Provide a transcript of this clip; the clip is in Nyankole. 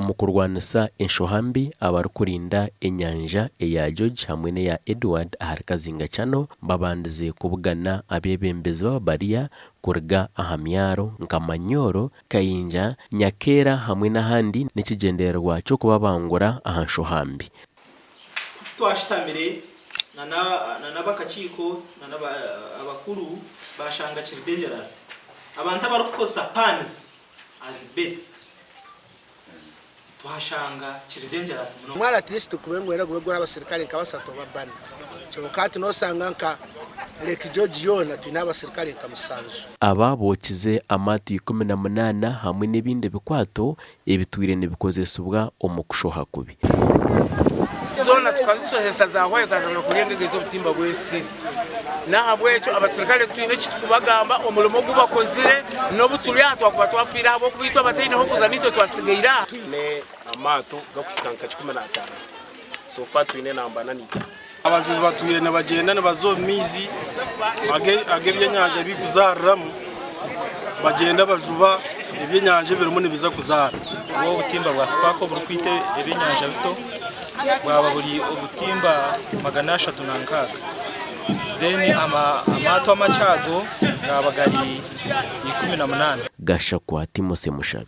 Omu kurwanisa enshoha mbi, abarikurinda enyanja eya George hamwe n'eya Edward ahari Kazinga Channel babandize kubugana abeebembezi b'ababariya kuruga aha myaro nka Manyoro, Kayinja, Nyakeera hamwe n'ahandi n'ekigyendererwa ky'okubabangura aha nshoha mbi. Ku twashutamire na n'abakakiiko na abakuru bashanga kiri dangerous. Abantu abarikukozesa pans as baits twashanga kiri dangerous munonga. Omwaro at least gube ngu gube guri abasirikare nka basatu oba bana kyonka hati nosanga nka Lake George yoona twine abasirikare nka musanju. Aba bookize amaato 18 hamwe n'ebindi bikwato ebitwire nibikozesibwa omu kushoha kubi. Zoona tukazisohesa zahwayo twatandika kurya engege z'obutimba bw'esiri. N'ahabw'ekyo abasirikare titwine eki turikubagamba, omurimo ogu bakozire n'obu turi aha twakuba twafiire ahabw'okuba itwe abataine h'okuza naitwe twasigaire aha. Twine amaato garikuhika nka 15, so far twine namba ana n'eitaano. Abajubi batwire nibagyenda nibaza omu maizi ag'ebyenyanja birikuzaariramu bagyenda bajuba ebyenyanja ebirimu nibiza kuzaara. Obutimba bwa sipaka oburikwita ebyenyanja bito bwaba buri obutimba 306 then amaato amakye ago gaba gari 18. Gashakwa Timothy Mushabe.